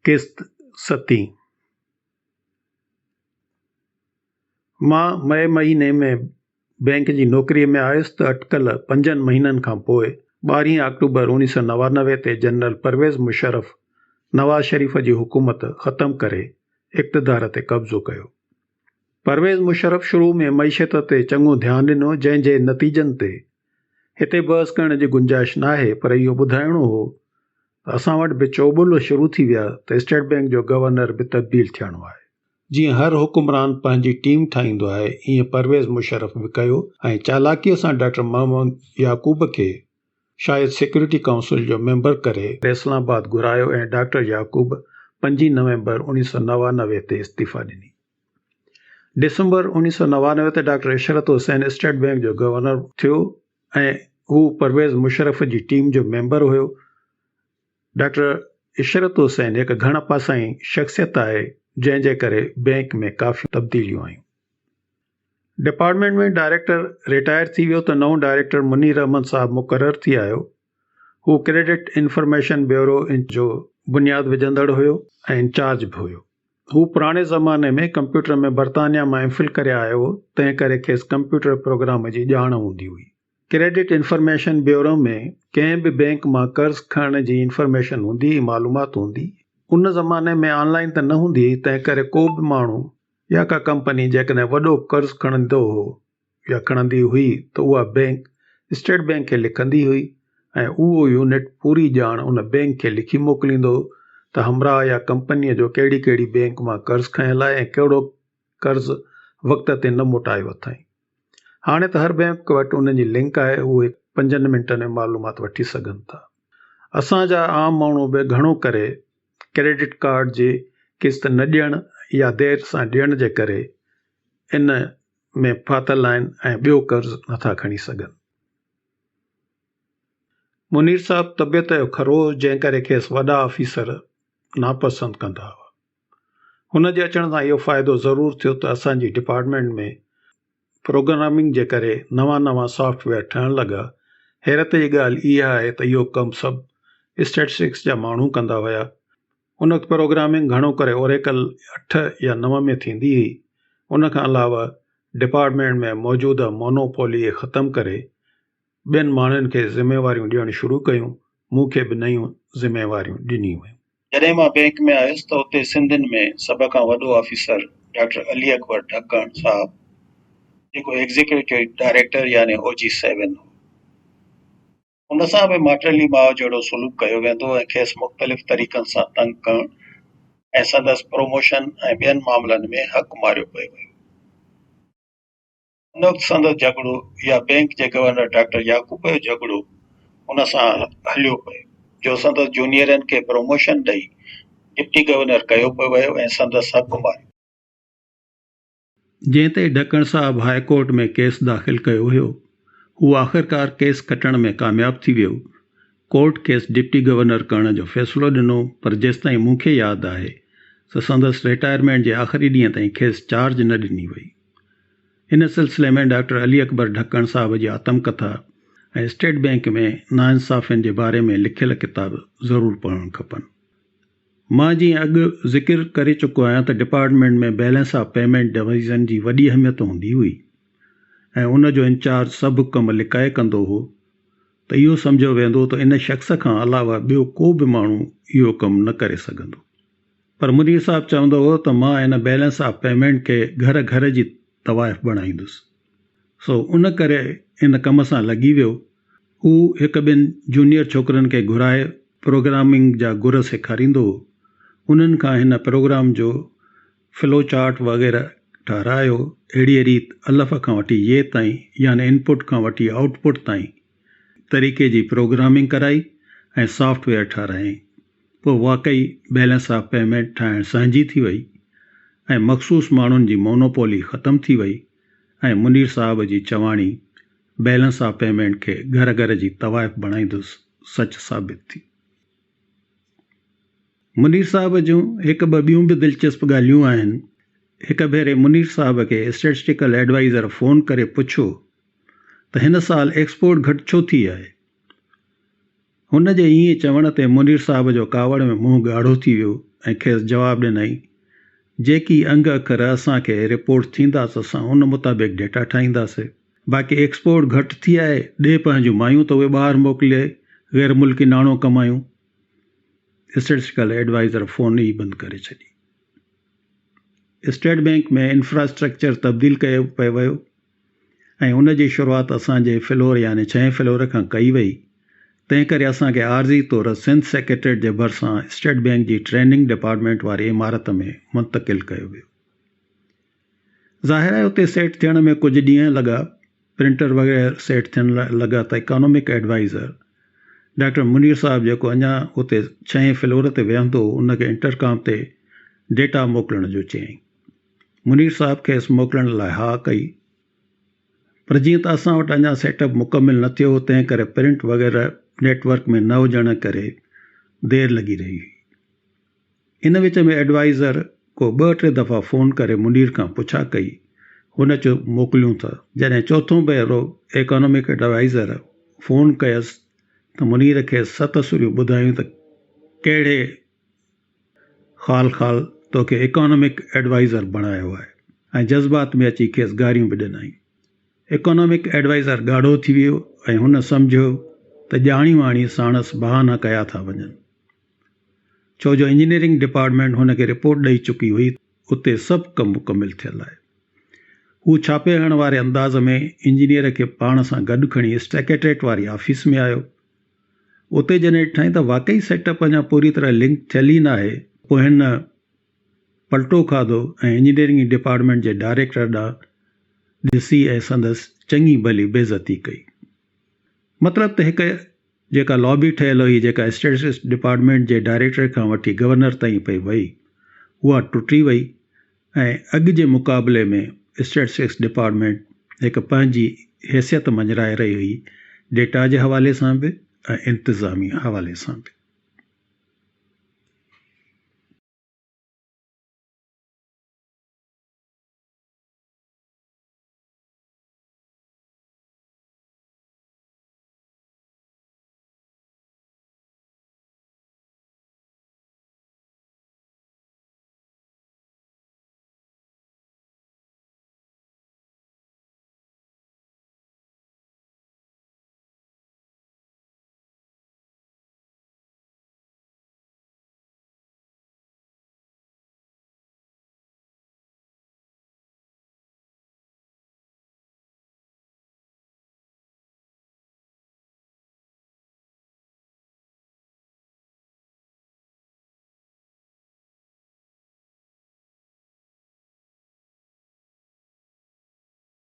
قسط ستين. مان مئي مهيني ۾ بئنڪ جي نوڪريء ۾ آيس ته اٽڪل پنجن مهينن کان پوء ٻارهين آڪٽوبر اوڻيهه سؤ 99 تي جنرل پرويز مشرف نواز شريف جي حڪومت ختم ڪري اقتدار تي قبضو ڪيو. پرويز مشرف شروع ۾ معيشت تي چڱو ڌيان ڏنو جنهن جي نتيجن تي هتي بحث ڪرڻ جي گنجائش ناهي پر اهو ٻڌائڻو هو ته اسان وٽ به چوٻول شروع ٿي ويا ته اسٽيٽ بئنڪ جو گورنر به تبديل ٿيڻو آهي. جيئن هر حڪمران پنهنجي ٽيم ٺاهيندو آهي ايئن پرويز مشرف به ڪيو ۽ چالاڪيء سان ڊاڪٽر محمد يعقوب کي شايد سيڪيورٽي ڪائونسل جو ميمبر ڪري اسلام آباد گهرايو ۽ ڊاڪٽر يعقوب پنجين نومبر 1999 تي استعيفا ڏني. ڊسمبر 1999 تي doctor Ishrat Hussain state bank جو گورنر ٿيو ۽ هو پرويز مشرف جي ٽيم جو ميمبر هيو. ڊاڪٽر عشرت حسين هڪ گهڻ پاسائين شخصيت آهي جنهن جي ڪري بئنڪ ۾ ڪافي تبديليون آيون. ڊپارٽمينٽ ۾ ڊائريڪٽر رٽائر ٿي ويو ته نئون ڊائريڪٽر منير احمد صاحب مقرر ٿي آيو. هو ڪريڊٽ انفارميشن بيورو جو بنياد وجهندڙ هيو ۽ انچارج به هيو. هو پراڻي زماني ۾ ڪمپيوٽر ۾ برطانيا مان ايم فل ڪري آيو هو، تنهن ڪري کيس ڪمپيوٽر پروگرام جي ڄاڻ هوندي هئي. ڪريڊٽ انفارميشن بيورو ۾ ڪنهن به بئنڪ مان قرض کڻڻ جي انفارميشن هوندي هئي، معلومات هوندي. ان زماني ۾ آن لائين ته نه هوندي هئي، تنهن ڪري ڪو به ماڻهو يا ڪا ڪمپني جيڪڏهن وڏو قرض کڻندو هو يا کڻندي هئي ته اها بئنڪ اسٽيٽ بئنڪ کي لکندي هئي ۽ اهو يونٽ پوري ڄاڻ ان بئنڪ کي لکي موڪليندو هو ته همراهه يا ڪمپنيء جو ڪهڙي ڪهڙي بئنڪ مان قرض کنيل آهي ۽ ڪهڙو قرض وقت تي نه موٽايو اٿائين. هاڻي ته هر بئنڪ وٽ انهن جي لنڪ آهي اهي پنجن منٽن ۾ معلومات وٺي سگهن ٿا. اسان جا عام ماڻهو به گهڻو ڪري ڪريڊٽ ڪارڊ جي قسط نه ڏيڻ يا دير سان ڏيڻ جي ڪري ان ۾ ڦاٿل آهن ۽ ٻيو قرض نٿا کڻي سگهن. منير صاحب طبيعت جو کرو هو جنهن ڪري کيس وڏا آفيسر ناپسند ڪندا هئا. هن جي اچڻ سان اهو فائدو ضرور ٿيو ته اسان جي ڊپارٽمينٽ ۾ پروگرامنگ جي ڪري نوان نوان سافٽ ويئر ٺهڻ لڳا. حيرت جي ڳالهه اها آهي ته اهو ڪم سڀ اسٽيٽسٽڪس جا ماڻهو ڪندا هيا. ان وقت پروگرامنگ گهڻو ڪري اوريڪل اٺ يا نو ۾ ٿيندي هئي. ان کان علاوه ڊپارٽمينٽ ۾ موجوده مونوپولي ختم ڪري ٻين ماڻهن کي ذميواريون ڏيڻ شروع ڪيون، مون کي به نيون ذميواريون ڏنيون ويون. جڏهن مان بئنڪ ۾ آيس ته اتي سنڌين ۾ سڀ کان وڏو آفيسر ڊاڪٽر علي اڪبر ڍڪڻ صاحب جيڪو ايگزيڪيوٽو ڊائريڪٽر يعني او جي سيون هو. ان سان به ماٽيلي ماء جهڙو سلوڪ ڪيو ويندو ۽ کيس مختلف طريقن سان تنگ ڪرڻ ۽ سندس پروموشن ۽ ٻين معاملن ۾ حق ماريو پئي ويو. ان وقت سندس جهڳڙو يا بئنڪ جي گورنر ڊاڪٽر يعقوب جو جهڳڙو ان سان هليو پئي جو سندس جونيئرن کي پروموشن ڏئي ڊپٽي گورنر ڪيو پئي ويو ۽ سندس حق ماريو. جنهن تي ڍڪڻ صاحب هاء ڪورٽ ۾ ڪيس داخل ڪيو هيو. هو آخرڪار ڪيس کٽڻ ۾ ڪامياب ٿي ويو. ڪورٽ کيس ڊپٽي گورنر ڪرڻ جو فيصلو ڏنو پر جيستائين مون کي ياد آهي ته سندس رٽائرمينٽ جي آخري ڏينهن تائين کيس چارج نه ڏني وئي. ان سلسلي ۾ ڊاڪٽر علي اڪبر ڍڪڻ صاحب جي آتم ڪٿا ۽ اسٽيٽ بئنڪ ۾ ناانصافين جي باري ۾ لکيل ڪتاب ضرور پڙهڻ کپن. مان جيئن اڳ ذڪر ڪري چڪو آهيان ته department ۾ balance of payment division جي وڏي اهميت هوندي هئي ۽ ان جو انچارج سڀ ڪم لڪائي ڪندو هو ته اهو سمجهيو ويندو ته ان شخص کان علاوه ٻيو ڪو به ماڻهو اهو ڪم نه ڪري سگهندو. پر منير صاحب چوندو هو ته مان ان بيلنس آف پيمينٽ کي گهر گهر جي طوائف بڻائيندس. سو ان ڪري ان ڪم سان لڳي ويو. هو هڪ ٻن جونيئر ڇوڪرن کي گهرائي پروگرامنگ جا گر سيکاريندو هو. انهن کان هن پروگرام جو فلو چارٽ وغيره ٺهرايو. اهڙيء ريت الف کان وٺي يي تائين يعني انپٽ کان وٺي آئوٽ پٽ تائين طريقي جي پروگرامنگ ڪرائي ۽ سافٽ ويئر ٺهرايائين. پوء واقعي بيلنس آف پيمينٽ ٺاهڻ سهنجي ٿي وئي ۽ مخصوص ماڻهن جي مونوپولي ختم ٿي وئي ۽ منير صاحب جي چواڻي بيلنس آف پيمينٽ کي گهر گهر جي طوائف بڻائيندس سچ ثابت ٿي. منير صاحب جون هڪ ٻه ٻيون به دلچسپ ڳالهيون آهن. هڪ ڀيري منير صاحب کي اسٽيٽسٽيڪل ايڊوائيزر فون ڪري پڇيو ته هن سال ايڪسپورٽ گهٽ ڇو ٿي آهي؟ هن جي ائين چوڻ تي منير صاحب جو ڪاوڙ ۾ منهن ڳاڙهو ٿي ويو ۽ کيس جواب ڏنائين، جيڪي انگ اکر اسان کي رپورٽ ٿيندا ته اسان ان مطابق ڊيٽا ٺاهينداسي. باقي ايڪسپورٽ گهٽ ٿي آهي، ڏي پنهنجون مايون ته اهي ٻاهر موڪلي غير ملڪي ناڻو ڪمايون. اسٽيٽسٽيڪل ايڊوائيزر فون ئي بند ڪري ڇڏي. اسٽيٽ بئنڪ ۾ انفراسٽرڪچر تبديل ڪيو پئي ويو. ۽ ان جي شروعات اسان جي فلور يعني ڇهين فلور کان ڪئي وئي، تنهن ڪري اسان کي عارضي طور سنڌ سيڪريٽريٽ جي ڀرسان اسٽيٽ بئنڪ جي ٽريننگ ڊپارٽمينٽ واري عمارت ۾ منتقل ڪيو ويو. ظاهر آهي اتي سيٽ ٿيڻ ۾ ڪجهه ڏينهن لڳا، پرنٽر وغيره سيٽ ٿيڻ لڳا ته اڪانومڪ ايڊوائيزر ڊاڪٽر منير صاحب جيڪو اڃا اتي ڇهين فلور تي ويهندو هو، ان کي انٽرڪام تي ڊيٽا موڪلڻ جو چيائين. منير صاحب کيس موڪلڻ لاء ها ڪئي، پر جيئن ته اسان وٽ اڃا سيٽ اپ مڪمل نه ٿيو هو، تنهن ڪري پرنٽ وغيره نيٽ ورڪ ۾ نه هجڻ ڪري دير لڳي رهي هئي. ان وچ ۾ ايڊوائيزر ڪو ٻه ٽي دفعا فون ڪري منير کان پڇا ڪئي، هن چيو موڪليون ٿا. جڏهن چوٿون ڀيرو ايڪانامڪ ايڊوائيزر فون ڪيس ته منير کيس ست سريون ٻڌايون ته ڪهڙي خال خال توکي اڪانامڪ ايڊوائيزر بڻايو آهي ۽ جذبات ۾ اچي کيس گاريون به ڏنائين. اڪانامڪ ايڊوائيزر ڳاڙهو ٿي ويو ۽ هن سمجهيو ته ڄاڻي واڻي ساڻس بهانا ڪيا ٿا وڃن. ڇو جو انجنيئرنگ ڊپارٽمينٽ هن کي رپورٽ ڏئي چڪي هئي اتي سڀ ڪم مڪمل ٿيل آهي. هو ڇاپي هڻڻ واري انداز ۾ انجنيئر کي پاڻ سان گڏ کڻي سيڪريٽريٽ واري آفيس ۾ آيو. اتي جڏهن ڏٺائين ته واقعي سيٽ اپ اڃا پوري طرح لنڪ ٿيل ئي ناهي، پوء هن پلٽو کاڌو ۽ انجنيئرنگ ڊپارٽمينٽ جي ڊائريڪٽر ڏانهن ڏسي ۽ سندس چڱي ڀلي بيعزتي ڪئي. مطلب ته هڪ جيڪا لابي ٺهيل هئي، جيڪا اسٽيٽسٽڪس ڊپارٽمينٽ جي ڊائريڪٽر کان وٺي گورنر تائين پئي وئي، اها ٽٽي وئي ۽ اڳ جي مقابلي ۾ اسٽيٽسٽڪس ڊپارٽمينٽ هڪ پنهنجي حيثيت مڃرائي رهي هئي ڊيٽا جي حوالي سان به ۽ انتظامي حوالي سان به.